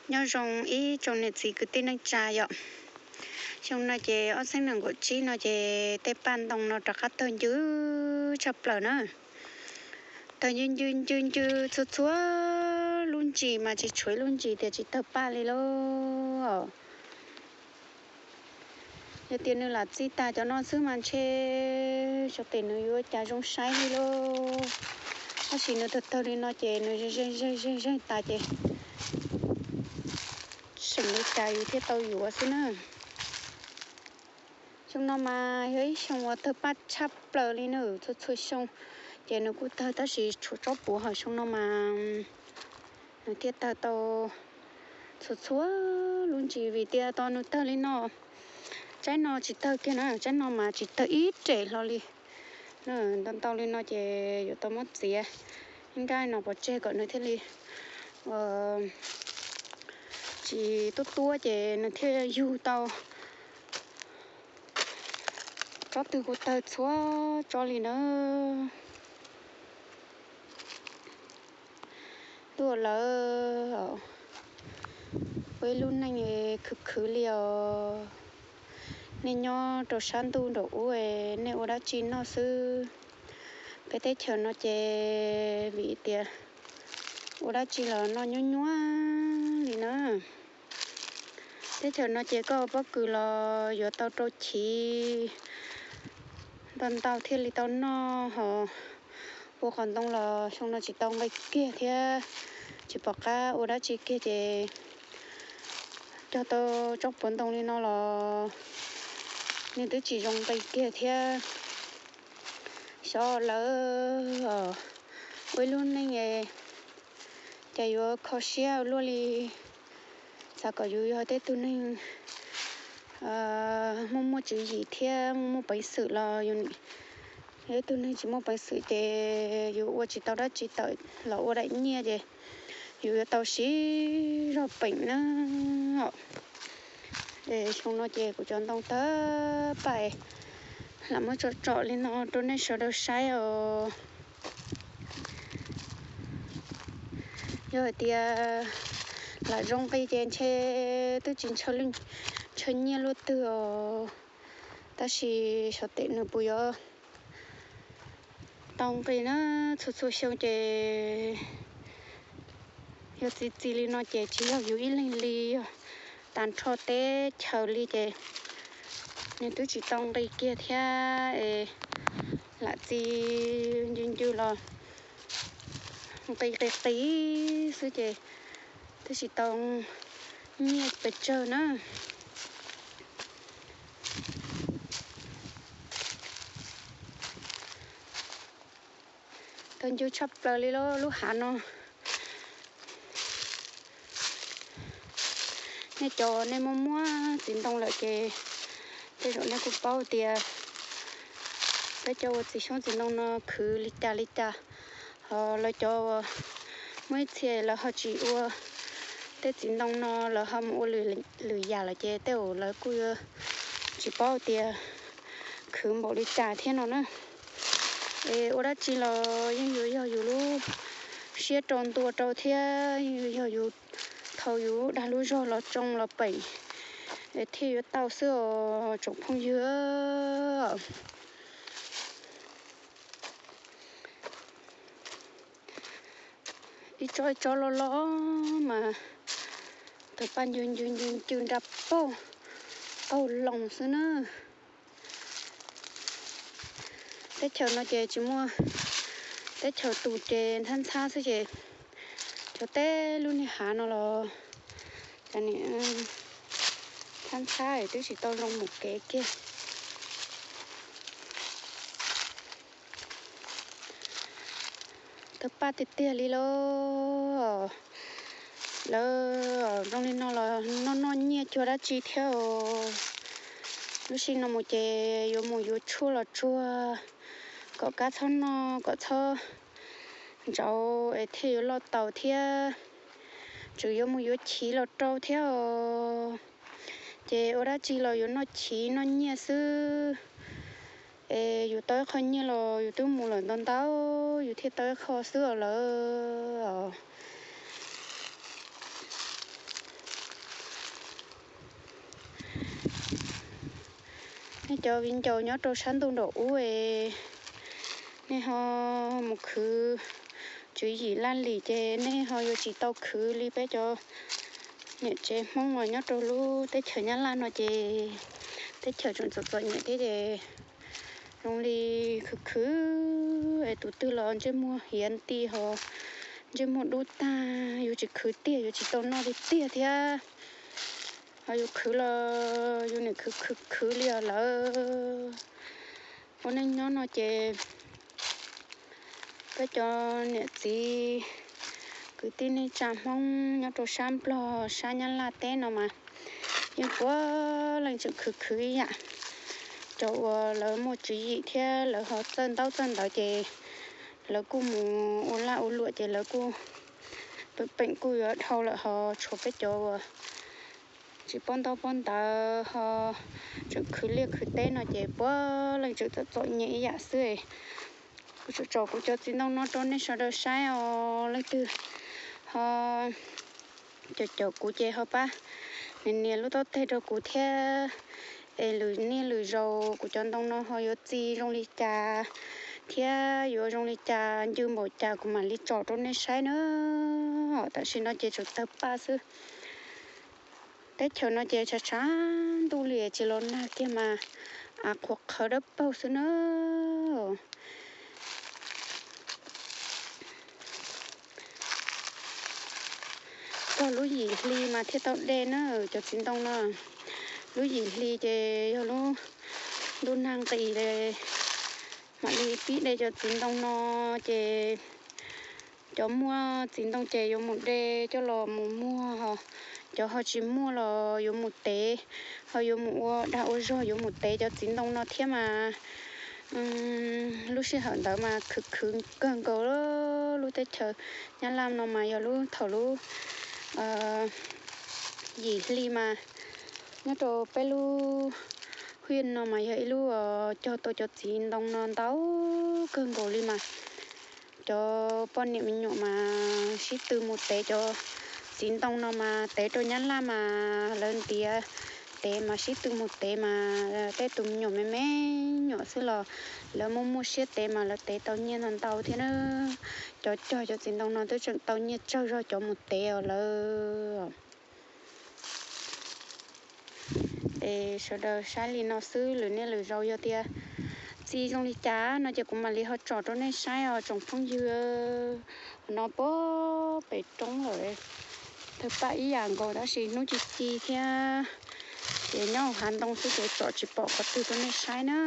Nyob zoo ib tsoom niam txiv kwv tij neej tsa yom. Xyoo no ces ob txhiab nees nkaum tsib no ces tej paj ntoo no rov qab tawg ncw tshaj plaws na. Tawg ncw ncw ncw ncw txhua txhua lub ntsis mas tsis tshuav ib lub ntsis tias tsis tawg paj li lauj. Yog tias nws lam txi tas cov no xwb mas ntshe xyov tes nws yuav cas zoo saib li lauj. Tab sis nws tawg tawg li no ces nws zeeg zeeg zeeg zeeg tas ces seem li cas yus thiaj tau yuav xwb na. Xyoo no mas yog ib xyoo uas tawg paj tshaj plaws li na, txhua txhua xyoo ces nws kuj tawg tab sis tshuav tsob puav, ho xyoo no mas nws thiaj tawg tau txhua txhua lub ntsis vim tias tos nws tawg li no. Tsaib no tsis tawg kiag na, tsaib no mas tsis tawg ib rem hlo li. Ntau ntau li no ces yuav tau muab txiav ib nrab no pov tseg kom nws thiaj li tsis tuab tuab ces nws thiaj yug tau. Tsob twg kuj tawg txhua tsob li na. Tuaj lawm, ua ib lub neej khwv khwv li os. Nej nyob rau sab ntuj nraum ub es nej ua dab tsi noj xwb? Peb teb chaws no ces vim tias ua dab tsi los noj nyuaj nyuaj li na. Teb chaws no ces koj ua pob kws los yuav tau rau chiv ntau ntau thiaj li tau noj, ho ua qos ntoo los xyoo no tsis tau nqi kiag thiab, tsis pom qab ua dab tsi kiag ces cog tau tsob puav ntoo li no los nws twb tsis zoo nqi kiag thiab. Xyov lawm, ua ib lub neej es cas yuav kho siab ua luaj li. Xav kom yus yog tej tug neeg muaj muaj tswv yim thiab muaj muaj peev xwm los yus nim yog ib tug neeg tsis muaj peev xwm ces yus ua tsis tau dab tsi tawm los ua daim nyiaj ces yus yuav tau siv zog peem na. Xyoo no ces kuv cov ntoo tawg paj, lam muab tsom tsom li no rau nej sawv daws saib os. Yog hais tias lam zoo nqi ces ntshe twb tsis ntshaw ntshaw nyiaj luaj twg os. Tab sis xyov tes nws puas yuav tau nqi na. Txhua txhua xyoo ces yog txi txiv li no ces tsis yog yus ib leeg li, yog tag nrho teb chaws li ces nws twb tsis tau nqi kiag thiab es lam txi ncw ncw los nqi qis qis xwb ces twb tsis tau nyiaj pes tsawg na. Tawg ncw tshaj plaws li lub hav no. Nej cov nej muaj muaj txiv ntoo lawm ces tej zaum nej kuj paub tias peb cov ua txiv xyoob txiv ntoo no khwv li cas li cas. Ho lawv cov muaj ib txhia lawv ho tsis ua tej txiv ntoo no, lawv ho mus ua lwm yam lawm ces tej zaum lawv kuj yuav tsis paub tias khwv npaum li cas thiab no na. Es ua dab tsi los yeej yuav yog yus lub siab rau ntua rau thiab yeej yuav yog yus thaum yus dag lub zog los tsoo los peem es thiaj yuav tau xwb os tsoom phooj ywg. Ib tsob ib tsob loj loj mas tawg paj ncw ncw ncw ncw nra paug qaug loos xwb na. Teb chaws no ces tsis muaj teb chaws tus ces ntxhab ntxhab xwb ces cov teb lub niag hav no los cas nim ntxhab ntxhab twb tsis tau zoo mus kev kiag. Tawg paj tiag tiag li lauj. Lawv zoo li no los noj noj nyiaj cuag dab tsi thiab os. Lub sij no mus ces yuav mus yuav tshuaj los tsuag kom kab txhob noj kom txhob ntsauv es thiaj yuav loj taus thiab. Tseem yuav mus yuav chiv los rau thiab os. Ces ua dab tsi los yuav noj chiv noj nyiaj xwb. Es yus tau ib qho nyiaj los yus twb mus lawm ntau ntau, yus thiaj tau ib qho xwb os lawv. Cov viv ncaus nyob rau sab ntuj nraum ub es nej ho mus khwv tswv yim laj lim ces nej ho yuav tsis tau khwv li peb cov niam tsev Hmoob uas nyob rau lub teb chaws Nyab Laj no ces teb chaws tseem txom txom nyem thiab ces zoo li khwv khwv es tus twg los ntsej muag hiav nti ho ntsej muag dub tag, yus tsis khwv tiag yuav tsis tau noj li tiag thiab. Ho yus khwv los yus niam khwv khwv khwv li os lawm. Ua neej nyob no ces peb cov niam txiv kwv tij neej tsa Hmoob nyob rau sab Nplog sab Nyab Laj teb no mas yeej puav leej tseem khwv khwv ib yam. Cov uas lawv muaj tswv yim thiab lawv ho txawj ntaub txawj ntawv ces lawv kuj mus ua laj ua luam ces lawv kuj peem peem kuj yuav dhau lawm, ho tshuav peb cov uas tsis paub ntaub paub ntawv ho tseem khwv liaj khwv teb no ces puav leej tseem txom txom nyem ib yam xwb. Kuv tsuas tso kuv cov txiv ntoo no rau nej sawv daws saib os, leej twg ho caum caum kuv ces ho pab nias nias lub taub teg rau kuv thiab, es lwm niaj lwm zaus kuv cov ntoo no ho yuav txi zoo li cas thiab yuav zoo li cas ncw npaum cas kuv mam li tso rau nej saib na. Tam sim no ces tseem tawg paj xwb. Teb chaws no ces tshav tshav ntuj li tsis los nag kiag mas av qhuav qhawv dawb paug xwb na. Txog lub yim hli mas thiaj tau de na cov txiv ntoo no. Lub yim hli ces yog lub ntuj nag nqis li mam li pib de cov txiv ntoo no ces cov muaj txiv ntoo ces yuav mus de coj los mus muag, cov ho tsis muaj los yuav mus tev, ho yuav mus ua dag ua zog yuav mus tev cov txiv ntoo no thiab mas. Lub sij hawm ntawd mas khwv khwv kawg nkaus. Lub teb chaws Nyab Laj no mas yog lub thaum lub yim hli mas nyob rau peb lub hwj no mas yog ib lub cog tau cov txiv ntoo no ntau kawg nkaus li mas cov poj niam me nyuam mas sib tw mus tev cov txiv ntoo no mas tev rau Nyab Laj mas lawv ntiav tev mas sib tw mus tev mas tej tus me nyuam me me nyuam xwb los lawv muaj muaj siab tev mas lawv tev tau nyiaj ntau ntau thiab na. Cov cog cov txiv ntoo no twb tseem tau nyiaj tsawg zog cov mus tev os lawv. Es sawv daws saib li no xwb, lwm niaj lwm zaus yog tias txi zoo li cas no ces kuv mam li ho tsom rau nej saib os tsoom phooj ywg. Qhov no puag pem roob lawm, tawg paj ib yam nkaus tab sis hnub ci ci thiab ces nyob hauv hav ntoo xwb ces tsom tsis pom qhov twg rau nej saib na.